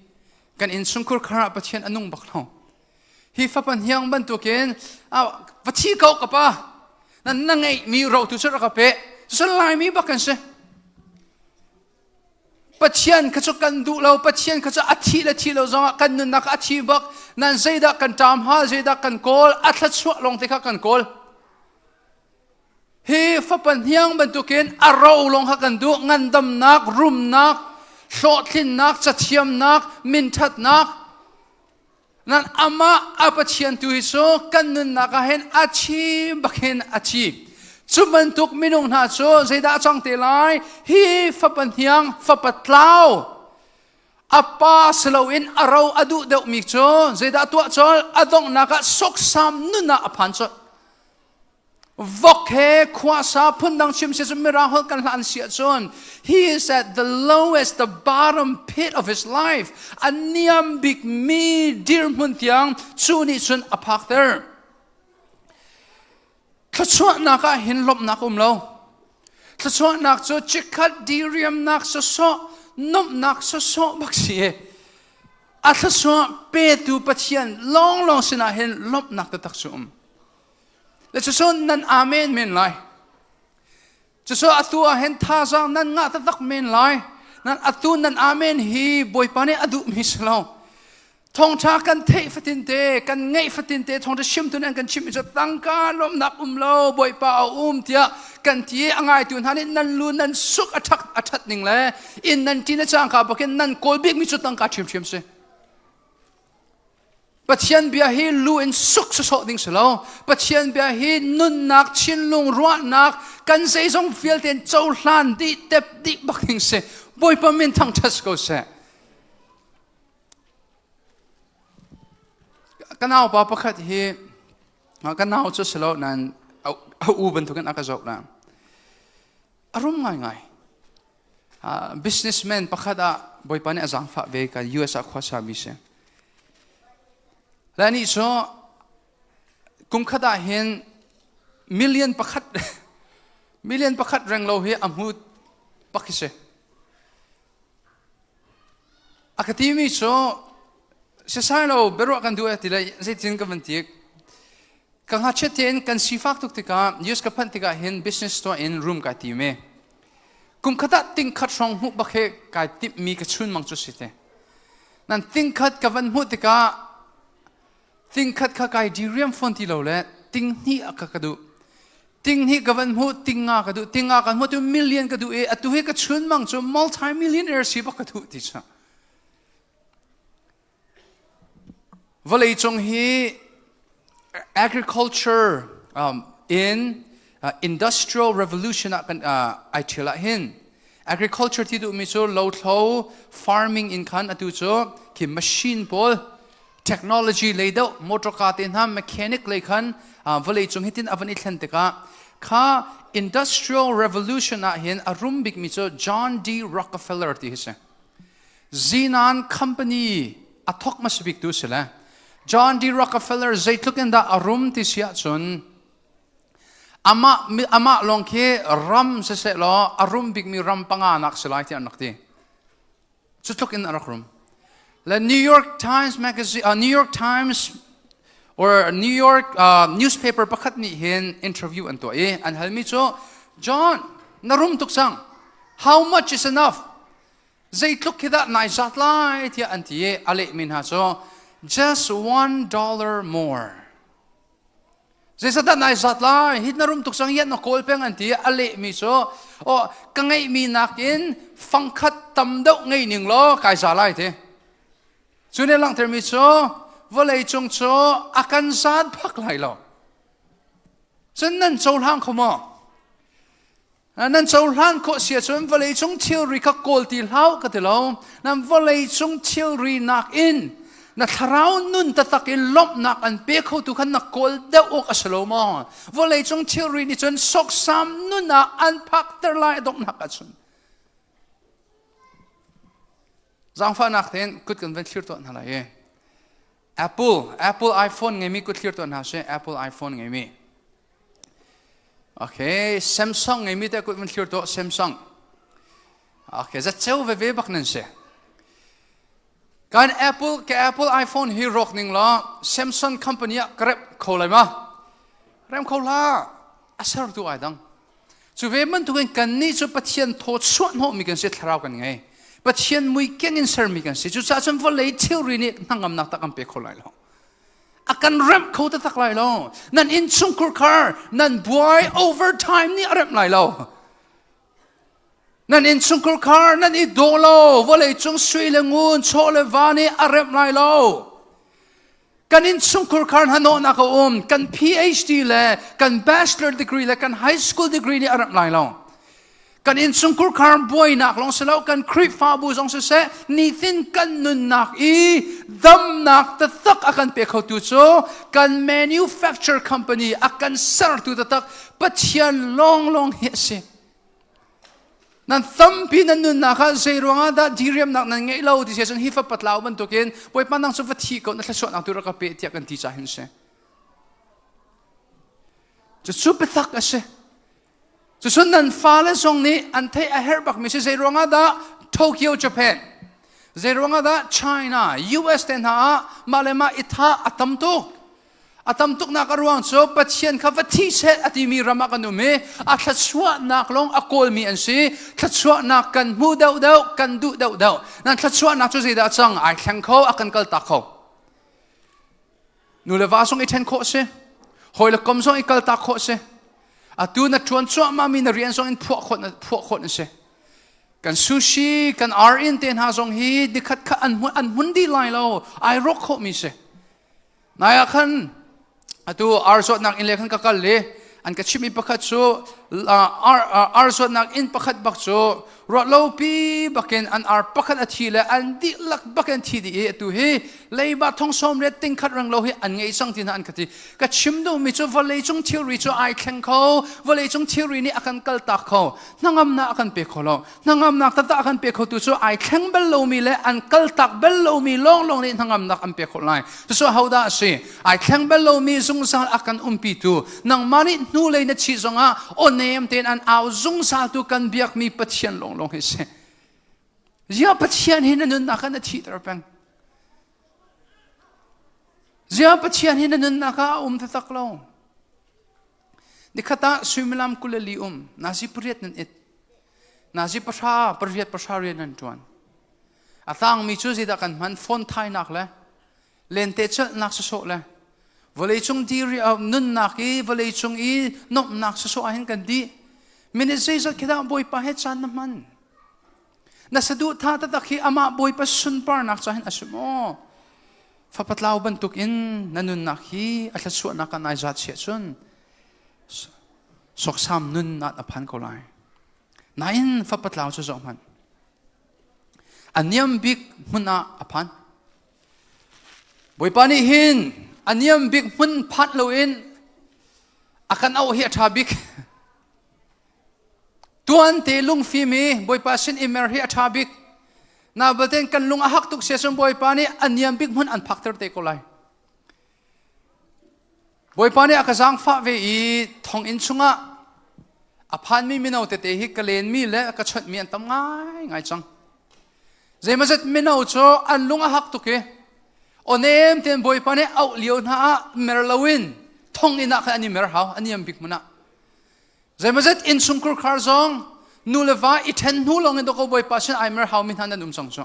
A: Kan innchungkhur khar ah Pathian a nung bak lo. Hi fapa hniang bantukin va thi ko ka pa. Na ngeihmi ro tu cu rak ka pe. Cucu Laimi bak kan si. Pathian kha cu kan duh lo. Pathian kha cu a thih le thih lo zongah kan nunnak a thi bak. Nan zeidah kan ṭam hal, zeidah kan kawl, a thluachuah lawng te kha kan kawl. Hi fapa hniang bantukin a ro lawng kha kan duh ngandamnak, rumnak, hlawhtlinnak, cathiamnak, minthatnak. Nan amah a Pathian tu hi cu kan nunnak ah hin a thi bakin a thi. Cu bantuk minung hna cu zeidah a cang te lai? Hi fapa hniang, fapa tlau, a pa si loin a ro a duh deuhmi cu zeidah tuah colh? A donghnak ah soksam nun ah a phan colh. Vok he khuasa phundang chim si cun mirang holh kan hlan si ahcun he is at the lowest the bottom pit of his life a niam bik mi dirhmun tiang cu nih cun a phakter thluachuahnak ah hin lawmhnak um lo thluachuahnak cu chikkhat diriamnak sawsawh nuamhnak sawsawh bak si a thluachuah petu Pathian lawnglawng sinah hin lawmhnak taktak cu um Le cucun nan amen men lai. Cucu atu ah hin thazaang nan ngah taktak men lai. Nan atu nan amen hi Bawipa nih a duhmi si lo. Thawngṭha kan theih fatin te, kan ngeih fatin te, thawngṭha chimtu nih an kan chimmi cu tangka lawmhnak um lo, Bawipa a um tiah kan ti i a ngaitu hna nih nan lu nan suk a ṭhak a ṭhat ning le inn nan ṭin a cangka bakin nan kawl bikmi cu tangka ṭhiamṭhiam si. Pathian bia hi lu in suk sawsawh ding si lo. Pathian bia hi nunnak, thinlung, ruahnak, kan zeizong vialte in cohlan dih, tep dih bak ding si. Bawipa min thangṭhat ko seh. Ka naupa pakhat hi ka nau cu si lo nain a u bantukin a ka zoh na. A rum ngaingai. Businessman pakhat ah Bawipa nih a zaangfah ve ka US ah khuasa mi si. Le nih cu kum khat ah hin million pakhat million pakhat reng lo hi a hmu pak hi si. A ka timi cu sisai lo biaruah kan duh ti le zeitin ka van ti Ka ngakchiat tein kan sifak tuk tikah US ka phanh tikah hin business tuah in room kai tim i kum khat ah tingkhat hrawng hmuh bak hi kai timhmi ka chunmang cu si te. Nan tingkhat ka van hmuh tikah tingkhat kha kai diriam fawn ti lo le tinghnih a ka ka duh. Tinghnih ka van hmuh tinga ka duh tinga kan hmuh tu million ka duh i atu hi ka chunmang cu multi millionaire si bak ka duh ti cu. Vawleicung hi agriculture in industrial revolution ah kan ai ṭhial ah hin agriculture ti duhmi cu lothlo farming in khan atu cu khi machine pawl Technology lei deuh motor car te hna mechanic lei khan vawlei cung hitin a van i thlen tikah kha industrial revolution ah hin a rum bikmi cu John D. Rockefeller ti hi si. Zinan company a thok hmasa bik tu si le John D. Rockefeller zeitluk in dah a rum ti si ahcun amah amah lawng khi ram siseh law a rum bikmi ram panga nak si lai ti an rak ti. Cu tluk in a rak rum. Le New York Times magazine, New York Times or New York newspaper pakhat nih hin interview an tuah i an halmi cu John na rum tuk cang how much is enough zeitluk khi dah nai zat lai tiah an ti i a lehmi hna cu just $1 more Zeicahdah nai zat lai? Hi na rum tuk cang ian na kawl peng an ti. A lehmi cu, oh, ka ngeihmi nakin fangkhat tam deuh ngei ning law kai za lai ti. Cu nih langhtermi cu, vawlei cung cu a kan zat bak lai lo. Cun nan cohlang kho maw? Nan cohlan khawh si ahcun vawleicung thilri kha kawl ti hlah ka ti lo. Nan vawleicung thilri nakin na thlarau nun taktak in lawmhnak an pe khotu khan na kawl deuh awk a si lo maw? Vawleicung thilri nih cun sawksam nun ah an phakter lai a donghnak ahcun. Zaangfahnak tein kut kan van thlir tuah hna lai i Apple Apple iPhone ngeimi kut thlir tuah hna sih Apple iPhone ngeimi Okay, Samsung ngeimi te kut van thlir tuah Samsung. Okay, zatceu veve bak nan si. Kan Apple ke Apple iPhone hi rawk ning la Samsung company ah ka rep kho lai ma? Rem kho la. A ser tu ai dang. Cu ve bantukin kannih cu Pathian thaw chuah hnawhmi kan si, thlarau kan ngei. Pathian mui keng in sermi kan si. Cucaah cun vawlei thilri nih hnangamnak tak kan pe kho lai lo. A kan remh kho taktak lai lo. Nan innchungkhur khar nan buai overtime nih a remh lai lo. Nan innchungkhur khar nan i daw lo. Vawlei cung sui le ngun, chaw le va nih a remh lai lo. Kan innchungkhur khar hnahnawhnak a um. Kan PhD le kan bachelor degree le kan high school degree nih a remh lai lo. Kan innchungkhur khar buainak lawng si lo, kan Khrihfabu zong siseh, nitin kan nunnak i damnak taktak a kan pe khotu cu kan manufacture company a kan sertu taktak Pathian lawnglawng hi a si. Nan tampi nan nunnak ah zei ruangah dah diriamnak nan ngeih lo ti si ahcun hi fa patlau bantukin Bawipa nang cu va thi ko na thluachuahnak tu rak ka pe tiah kan ti ca hin si. Cucu biatak a si. Cucun nan fale zong nih an theih a herh bakmi si zei ruangah dah Tokyo, Japan, zei ruangah dah China, US te hna ah mah le mah i thah a tam tuk. A tam tuknak a ruang cu Pathian kha va thi seh a timi ram ah kan um i a thluachuahnak lawng a kawlmi an si. Thluachuahnak kan hmu deuhdeuh, kan duh deuhdeuh. Nan thluachuahnak cu zeidah a cang? Ai thleng kho, a kan kaltak kho. Nu le va zong i ṭhen khawh si. Hawi le kom zong i kaltak khawh si. Atu na ṭuan cuahmahmi na rian zong in phuah khawh na phuah khawh na si. Kan sushi, kan ar-inn te hna zong hi nikhat kha an hmun, an hmun dih lai lo. Ai rawk khawhmi si. Nai ah khan atu ar zawtnak inn le khan ka kal i an ka chimhmi pakhat cu ar, ar zawtnak inn pakhat bak cu ruahlopi bakin an ar pakhat a thi le an dihlak bakin thi dih i atu hi leiba thong sawm riat ting khat reng lo hi an ngei cang ti hna an ka ti ka chim duhmi cu vawlei cung thilri cu ai thleng kho vawlei cung thilri nih a kan kaltak kho hnangamnak a kan pe kho lo hnangamnak taktak a kan pe khotu cu ai thleng bal lomi le an kaltak bal lomi lawnglawng nih hnangamnak an pe khawh lai cucu hodah a si ai thleng bal lomi zungzal a kan umpitu nangmah nih hnulei na chih zongah aw nem tein an au zungzaltu kan biakmi Pathian lawnglawng hi si Ziah Pathian hi na nunnak ah na thihter peng Ziah Pathian hi na nunnak ah a um taktak lo Nikhat ah suimilam 24 um nazi pariat nan it nazi pahra pariat pahra rian nan ṭuan a tangmi cu zeidah kan hman phone thainak le lente celhnak sawsawh le vawleicung diri nunnak i vawleicung i nomhnak sawsawh ah hin kan dih minute zeizat khi dah bawipa he caan na hman na saduhthah taktak hi amah bawipa sunparnak ca hin a si maw fapatlau bantuk in na nunnak hi a thluachuahnak kan ai zat siah cun soksam nun ah na phan ko lai nain fapatlau cu zoh hmanh a niam bik hmun ah a phan. Bawipa nih hin a niam bik hmun phat loin a kan auh hi a ṭha bik. Tuante lungfim i Bawipa sin i mer hi a ṭha bik. Na baten kan lung a hak tuk sia cun Bawipa nih a niam bik hmun an phakter te ko lai. Bawipa nih a ka zaangfah ve i thonginn chungah a phanmi mino tete hi ka lenmi le ka chawnhmi an tam ngaingai cang. Zeimazet mino cu an lung a hak tuk i awnem tein Bawipa nih auh lio hna ah mer loin thonginn ah khan an i mer hau, a niam bik hmun ah. Zeimazet innchungkhur khar zong nu le va i ṭhen hnu lawng in dawkaw Bawipa sin ai mer haumi hna nan um cang cu.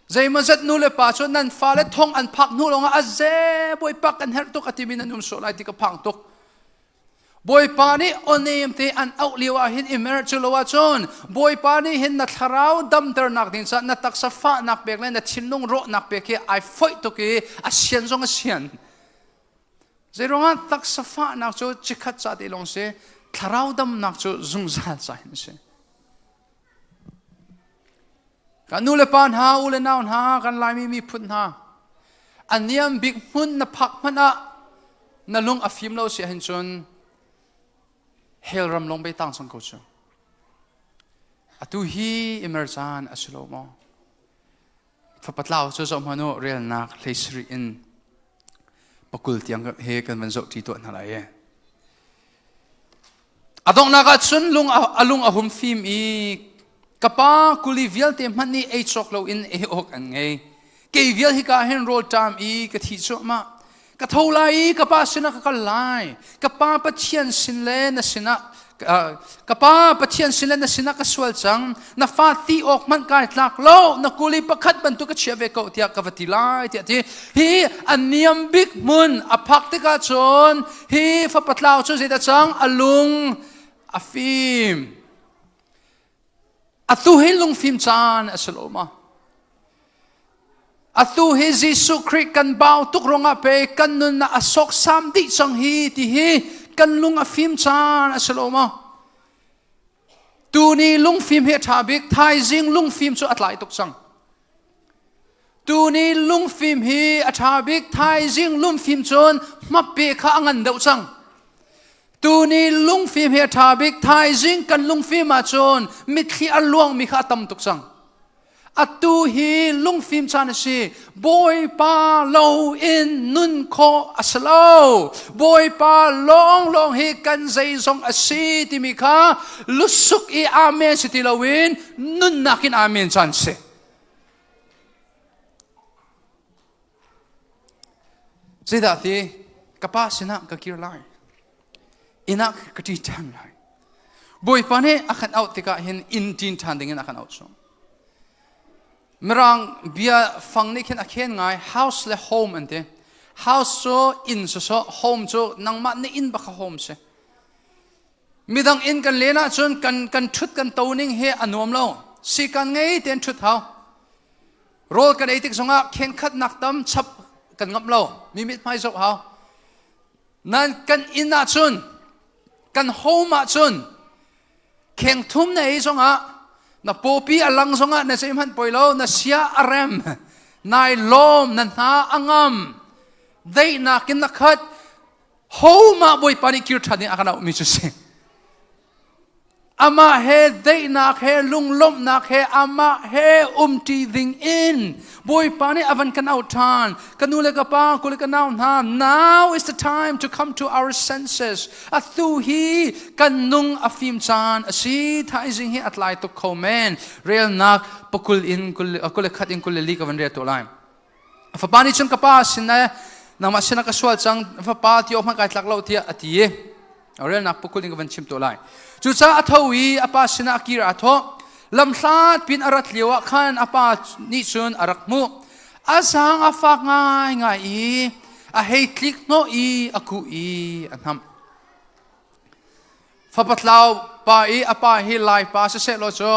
A: Zeimazet nu le pa cu nan fale thong an phak hnu lawngah a ze Bawipa kan herh tuk a timi nan um sual lai ti ka phang tuk. Bawipa nih awnem te an auh lio ah hin i mer cu lo ahcun Bawipa nih hin na thlarau damternak ding caah na taksa fahnak pek le na thinlung rawhnak pek hi ai foih tuk i a sian zong a sian. Zeiruangah taksa fahnak cu chikkhat ca te lawng si, thlarau damnak cu zungzal ca hin a si. Kan nu le pa hna, u le nau hna, kan Laimi miphun hna, a niam bik hmun na phak hmanh ah na lung a fim lo si ahhin cun hell ram lawng bei tang cang ko cu. Atu hi i mer caan a si lo maw? Fapa tlau cu zoh hmanh u, relnak 17 in pakul tiang he kan van zoh ṭi tuah hna lai. A donghnak ah cun lung a lung a hum fim i ka pa kuli vialte hmanh nih ei cawk loin ei awk an ngei. Kei vial hika hin rawl ṭam i ka thi cuahmah. Ka tho lai i ka pa sinah ka kal lai. Ka pa Pathian sin le na sinah ka pa Pathian sin le na sinah ka sual cang. Na fa ti awk hmanh kai tlak lo. Na kuli pakhat bantuk ka chia ve ko tiah ka va ti lai tiah ti. Hi a niam bik hmun a phak tikah cun hi fapa tlau cu zeidah cang a lung a fim. Atu hi lungfim caan a si lo ma? Atu hi Jesuh Khrih kan bau tuk ruangah pe kan nunnak a sawksam dih cang hi ti hi kan lung a fim caan a si lo ma? Tuni lungfim hi a ṭha bik, thaizing lungfim cu a tlai tuk cang. Tuni lungfim hi a ṭha bik, thaizing lungfim cun hmape kha a ngan deuh cang. Tuni lungfim hi a ṭha bik, thaizing kan lungfim ahcun mitthli a luangmi kha a tam tuk cang. Atu hi lungfim caan a si. Bawipa lo in nun khawh a si lo. Bawipa lawnglawng hi kan zeizong a si timi kha lusuk i amen si ti loin nunnak in amen caan si. Zeidah ti ka pa sinah ka kir lai. Inn ah ka ṭi ṭhan lai. Bawipa nih a kan auh tikah hin inn ṭin ṭhan dingin a kan auh chung. Mirang bia fang nih khin a khen ngai house le home an ti. House cu inn sawsawh, home cu nangmah na inn bak kha home si. Midang inn kan len ahcun kan kan ṭhut kan to ning hi a nuam lo. Sikan ngei tein ṭhut hau. Rawl kan ei tik zongah khenkhat nak tam chap kan ngamh lo. Mi mithmai zoh hau. Nan kan inn ahcun kan home ahcun kheng thum na ei zongah na pawpi a lang zongah na zeihmanh poi lo na sia a rem nai lawm na hna a ngam daihnak in na khat home ah Bawipa nih kir ṭhan in a kan auhmi cu si Amah he daihnak he lunglawmhnak he amah he umṭi ding in Bawipa nih a van kan auh ṭhan. Ka nu le ka pa, ku le ka nau hna, now is the time to come to our senses. Atu hi kan nung a fim caan a si. Thaizing hi a tlai tuk kho men. Relnak pakul in 21 in 24 ka van rel tuah lai. A fapa nih cun ka pa sin le nangmah sinah ka sual cang fapa ti awk hmanh kai tlak lo tiah a ti i relnak pukul in ka van chim tuah lai. Cucaah a tho i a pa sinah a kir aa thawh. Lamhlat pin a rat lio ah khan a pa nih cun a rak hmuh. A zaang a fak ngaingai i a hei tlik hnawh i a kuh i a hnamh. Fapa tlau pa i a pa hi Lai pa siseh law cu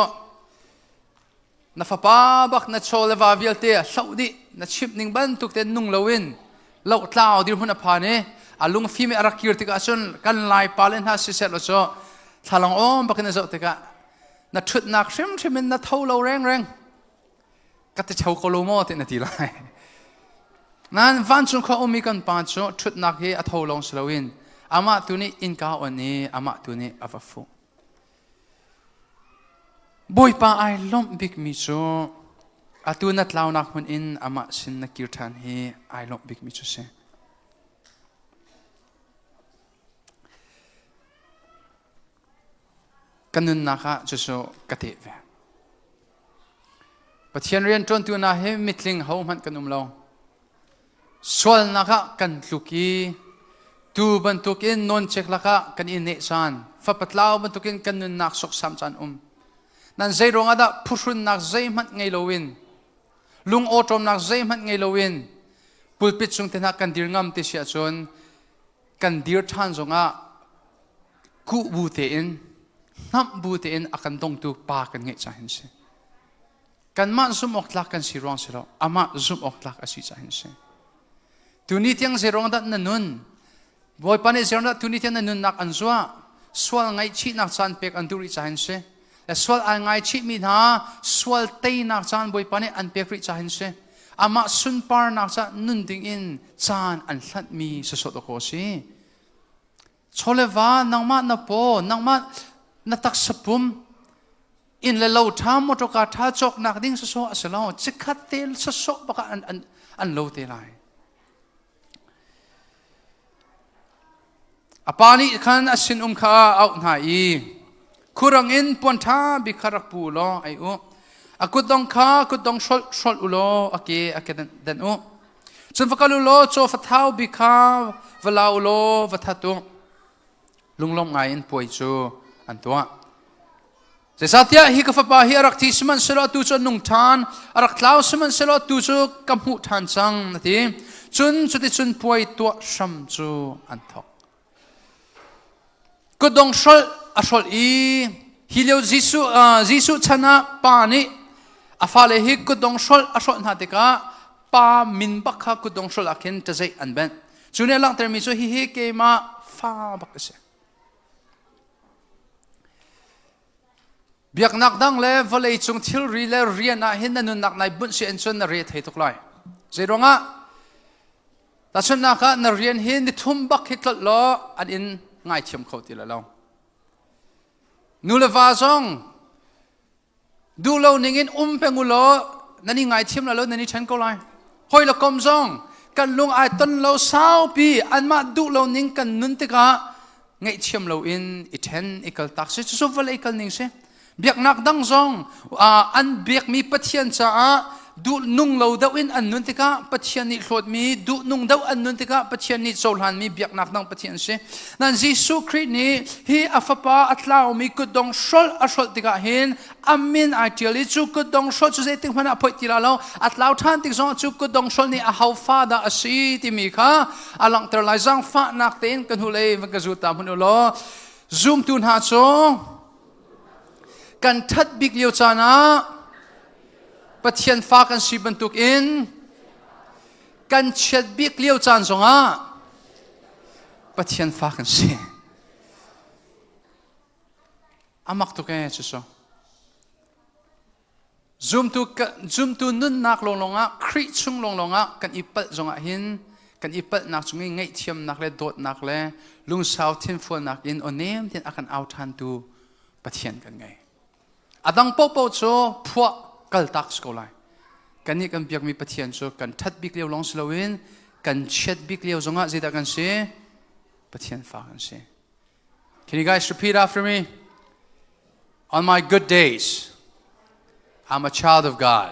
A: Na fapa bak na chaw le va vialte a hloh dih na chimh ning bantuk tein nung loin lohtlau dirhmun a phan i a lungfim i a rak kir tikah cun kan lai pa le hna siseh law cu thlalang awm bakin a zoh tikah na ṭhutnak hrimhrim in na tho lo rengreng ka ti cho ko lo maw ti na ti lai. Nain vancung khua ummi kan pa cu ṭhutnak hi a tho lawng si loin amah tu nih innka on i amah tu nih a va fuh. Bawipa ai lawmh bikmi cu atu na tlaunak hmun in amah sin na kir ṭhan hi ai lawmh bikmi cu si. Ka nunnak ah cucu ka teh ve. Pathian rianṭuantu hna hi mitling hohmanh kan um lo. Sualnak ah kan tluk i tuu bantukin nawncek lakah kan i neh caan, fapa tlau bantukin kan nunnak sawksam caan um. Nan zei ruangah dah phuhrunnak zeihmanh ngei loin, lung awṭawmnak zeihmanh ngei loin pulpit cung te hna kan dir ngam ti si ahcun kan dir ṭhan zongah kuh bu tein hnamh bu tein a kan dongtu pa kan ngeih cang hin si. Kanmah zumh awk tlak kan si ruang si lo, amah zumh awk tlak a si cang hin si. Tuni tiang zei ruang dah na nun? Bawipa nih zei ruang dah tuni tiang na nunnak an zuah? Sual ngaihchihnak caan pek an duh rih cang hin si. Le sual ai ngaichihmi hna sual teinak caan Bawipa nih an pek rih cang hin si. Amah sunparnak ca nun ding in caan an hlanhmi sasawt awk a si. Chaw le va nangmah na paw, nangmah na taksa pum, inn le lo ṭha, motorka ṭha cawknak ding sawsawh a si lo. Chikkhat te sawsawh bak ah an, an, an lo te lai. A pa nih khan a sinum kha a auh hna i khurang in puan ṭha bik kha rak pu u law ei u. A kutdong kha kutdong hrolh hrolh u law a ke a ke denh u. Cun va kal u law caw fathau bik kha va la u law va that u. Lunglawm ngai in puai cu an tuah. Zeicahtiah hi ka fapa hi a rak thi sihmanhsehlaw atu cu a nung ṭhan, a rak tlau sihmanhsehlaw atu cu ka hmuh ṭhan cang, a ti. Cun cuticun puai tuah hram cu an thawk. Kutdong hrolh a hrolh i hi lio Jesuh, Jesuh chan ah pa nih a fale hi kutdong hrolh a hrolh hna tikah pa min bak kha kutdong hrolh ah khin ṭazeih an benh. Cu nih a langhtermi cu hihi keimah fa bak a si. Biaknak dang le vawleicung thilri le rian ah hin na nunnak nai bunh si in cun na re thei tuk lai. Zeiruangah? Tahchunhnak ah na rian hi nithum bak hi tlolh law an in ngaithiam kho ti lo. Nu le va zong duh lo ning in um peng u law nan i ngaithiam la lo nan i ṭhen ko lai. Hawi le kom zong kan lung ai ton lo saupi anmah duh lo ning kan nun tikah ngaihthiam lo in i ṭhen i kaltak si cucu vawlei kal ning si. Biaknak dang zong an biakmi Pathian caah duh nung lo deuh in an nun tikah Pathian nih hlawtmi duh nung deuh an nun tikah Pathian nih cohlanmi biaknak dang Pathian si. Nan Jesuh Khrih nih hi a fapa a tlaumi kutdong hrolh a hrolh tikah hin a min ai ṭial i cu kutdong hrolh cu zeitik hmanh ah phoih ti la lo a tlau ṭhan tik zongah cu kutdong hrolh nih a ho fa dah a si timi kha a langhter lai zaangfahnak tein ka hnulei van ka zul ta hmanh u law zumtu hna cu Kan ṭhat bik lio caan ah Pathian fa kan si bantukin kan chiat bik lio caan zongah Pathian fa kan si. A mak tuk ee cucu. Zumtu, zumtu nunnak lawnglawng ah, Khrih chung lawnglawng ah kan i palh zongah hin kan i palhnak cung i ngaihthiamnak le dawtnak le lungsau thinfualnak in aw nem tein a kan au ṭhantu Pathian kan ngei. A dang paohpaoh cu phuah kaltak si ko lai. Kannih kan biakmi Pathian cu kan ṭhat bik lio lawng si loin kan chiat bik lio zongah zeidah kan si? Pathian fa kan si. Can you guys repeat after me? On my good days, I'm a child of God.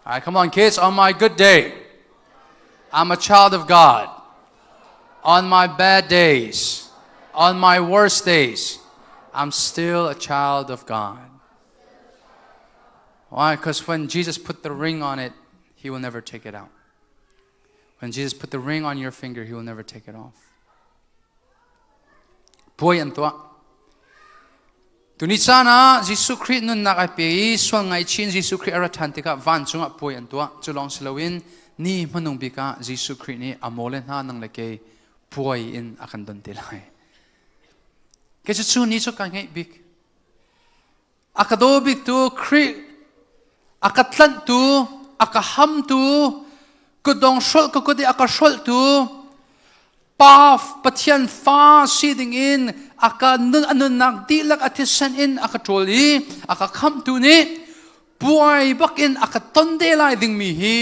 A: All right, come on, kids. On my good day, I'm a child of God. On my bad days, on my worst days, I'm still a child of God. Why? Because when Jesus put the ring on it, he will never take it out. When Jesus put the ring on your finger, he will never take it off. Puai an tuah. Tuni caan ah Jesuh Khrih nunnak ai pe i sual ngaihchin Jesuh Khrih a ra ṭhan tikah vancung ah puai an tuah. Cu lawng si loin ni hmanung bik ah Jesuh Khrih nih a maw le hna nang le kei puai in a kan don te lai. Kei cu cu ni cu ka ngeih bik. A ka daw biktu Khrih, a ka tlanhtu, a ka hamtu, Kutdong hrolh ka kut i a ka hrolhtu pa Pathian fa si ding in a ka nun a nunnak dihlak a thisen in a ka ṭawl i a ka khamhtu nih puai bak in a ka ton te lai dingmi hi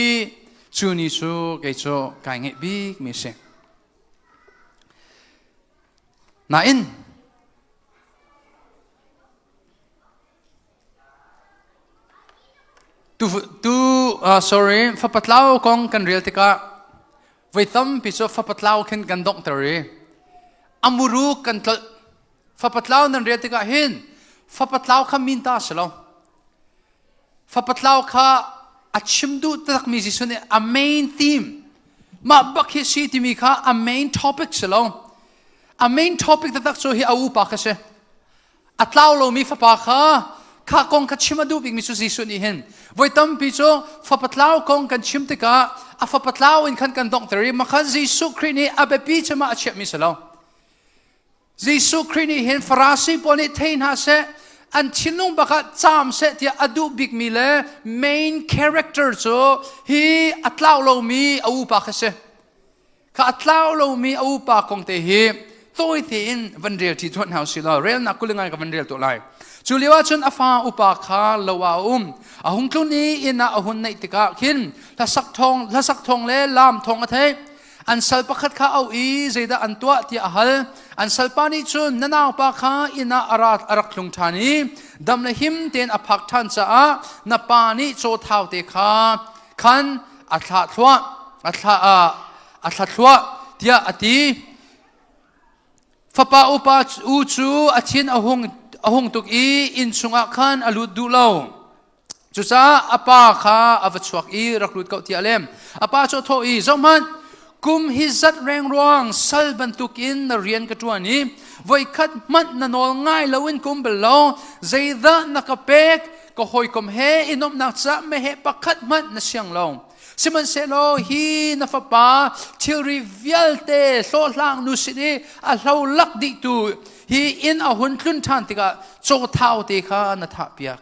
A: cu ni cu kei cu kai ngeih bik mi si. Nain Tu, tu uh, sorry, fapatlau kong kan rel tikah voi tampi cu fapatlau khin kan donghter i amuru kan tlolh. Fapatlau nan rel tikah hin fapatlau kha min ta si lo. Fapatlau kha a chim duh takmi Jesuh nih a main theme mah bak hi si timi kha a main topic si lo. A main topic taktak cu hi a upa kha si. A tlau lomi fapa kha kha kong kha chim a duh bikmi cu Jesuh nih hin voi tampi cu fapa tlau kong kan chim tikah a fapa tlau in khan kan donghter i makhan Jesuh Khrih nih a biapi cem ah a chiahmi si lo. Jesuh Khrih nih hin Farasi pawl nih thei hna seh an thinlung bak ah caam seh tiah a duh bikmi le main character cu hi a tlau lomi a upa kha si. Kha a tlau lomi a upa kong te hi tawi tein van rel ṭi tuah hna usih law relnak kulingai ka van rel tuah lai. Cu lio ah cun a fa upa kha lo ah a um. A hung tlun i inn ah a hun naih tikah khin hlasak thawng hlasak thawng le laam thawng a theih. An sal pakhat kha a auh i zeidah an tuah tiah a hal. An salpa nih cun na naupa kha inn ah a ra a rak tlung ṭhan i dam le him tein a phak ṭhan caah na pa nih caw thau te kha khan a thlah thluah a thlah a thla thluah tiah a ti. Fapa upa u cu a thin a hung a hung tuk i inn chungah khan a lut duh lo. Cucaah a pa kha a va chuak i rak lut ko tiah a lem. A pa cu a thawh i, Zohhmanh, kum hi zat rengruang sal bantukin na rian ka ṭuan i voikhat hmanh na nawl ngai loin ka um bal lo. Zeidah na ka pek? Ka hawikom he i nuamhnak caah meheh pakhat hmanh na siang lo. Sihmanhsehlaw hi na fapa thilri vialte hlawhhlang nu sin i a hlo lak dihtu hi inn a hun tlun ṭhan tikah cawthau te kha na thahpiak.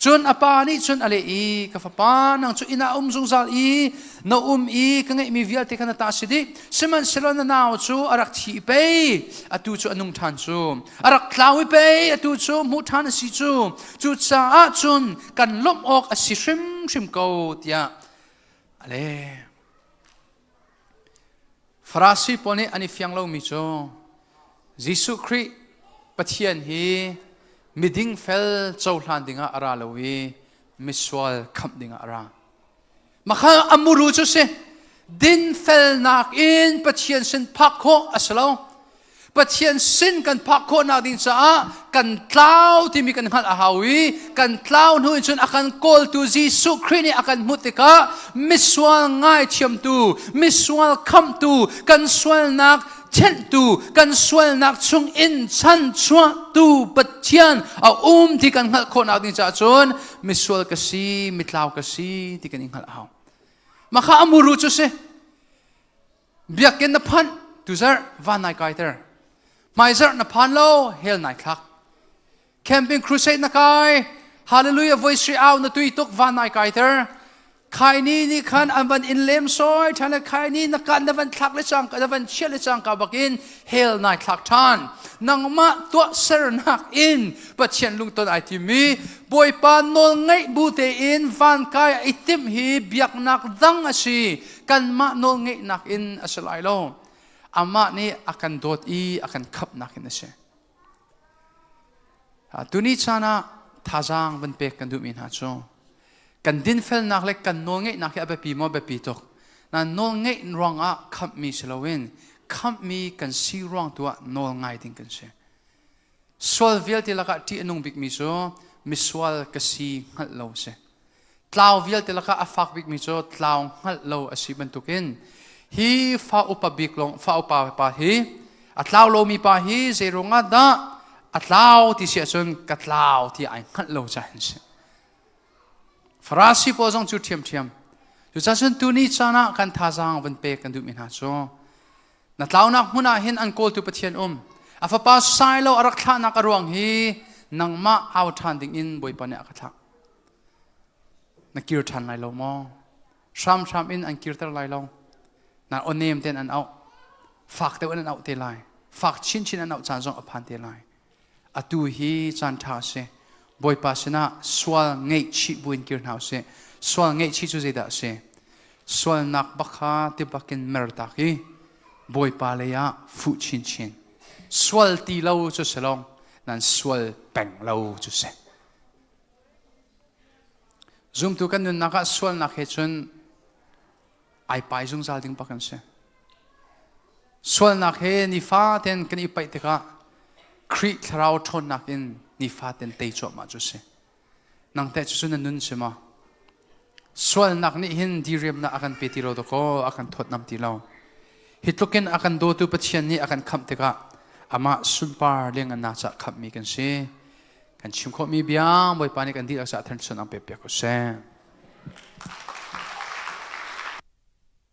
A: Cun a pa nih cun a leh i, Ka fapa, nang cu inn ah um zungzal i na um i ka ngeihmi vialte kha na ta si dih. Sihmanhsehlaw na nau cu a rak thi i pei, atu cu a nung ṭhan cu. A rak tlau i pei, atu cu hmuh ṭhan a si cu. Cucaah cun kan lawmh awk a si hrimhrim ko, tiah a leh. Farasi pawl nih an i fiang lomi cu Jesuh Khrih Pathian hi miding fel cohlan dingah a ra lo i misual khamh dingah a ra. Makha a muru cu si dinfelnak in Pathian sin phak khawh a si lo. Pathian sin kan phak khawhnak ding caah kan tlau timi kan hngalh a hau i kan tlau hnu in cun a kan kawltu Jesuh Khrih nih a kan hmuh tikah misual ngaithiamtu, misual khamhtu, kan sualnak thenhtu, kan sualnak chung in chanchuahtu Pathian a um ti kan hngalh khawhnak ding caah cun misual ka si, mitlau ka si ti kan i hngalh a hau. Mah kha a muru cu si. Biakinn na phanh tuzarh van nai kaiter. Hmaizarh na phan lo hell nai thlak. Camping crusade na kai hallelujah voice sri au na tui tuk van nai kaiter. Khai ni nih khan an van in lem soi than le khai ni na kan na van thlak le cang na van chiah le cang ka bakin hell nai thlak than. Nangmah tuah sernak in Pathian lungton ai timi Bawipa nawl ngaih bu tein van kai i timh hi biaknak dang a si. Kanmah nawlngeihnak in a si lai lo. Amah nih a kan dawt i a kan khamhnak in a si. Tuni caan ah thazaang van pek kan duhmi hna cu kan dinfelnak le kan nawlngeihnak hi a biapi maw biapi tuk. Na nawlngeih ruangah khamhmi si loin khamhmi kan si ruang tu ah nawl ngai ding kan si. Sual vialte lakah ṭih a nung bikmi cu misual ka si hngalh lo a si. Tlau vialte lakah a fak bikmi cu tlau hngalh lo a si bantukin hi fa upa bik lawng fa upa pa hi a tlau lomi pa hi zei ruangah dah a tlau ti si ahcun ka tlau ti ai hngalh lo caah hin si. Farasi pawl zong cu ṭhiamṭhiam. Cucaah cun tuni caan ah kan thazaang van pek kan duhmi hna cu Na tlaunak hmun ah hin an kawltu Pathian um. A fapa Silo a rak thlahnak a ruang hi nangmah au ṭhan ding in Bawipa nih a ka thlah. Na kir ṭhan lai lo maw? Hramhram in an kirter lai lo. Na aw nem ten an auh. Fak deuh in an auh te lai. Fak chinchin an auh caan zong a phan te lai. Atu hi caan ṭha a si. Bawipa sinah sual ngaihchih buin kir hna usih. Sual ngaihchih cu zeidah a si? Sualnak bak kha ti bakin mertak i Bawipa lei ah fuh chinchin. Sual ti lo cu si lo, nan sual peng lo cu si. Zumtu kan nunnak ah sualnak he cun ai pai zungzal ding bak an si. Sualnak he nifaten kan i paih tikah Khrih thlarau ṭhawnnak in nifaten tei cuahmah cu si. Nang teh cucu na nun si maw? Sualnak nih hin diriamnak a kan pe ti lo dakaw a kan thawtnam ti lo. Hi tlukin a kan dawtu Pathian nih a kan khamh tikah amah sunpar liangngannak caah khamhmi kan si. Kan chim khawhmi bia Bawipa nih kan dihlak caah thanchun ang pe piak ko seh.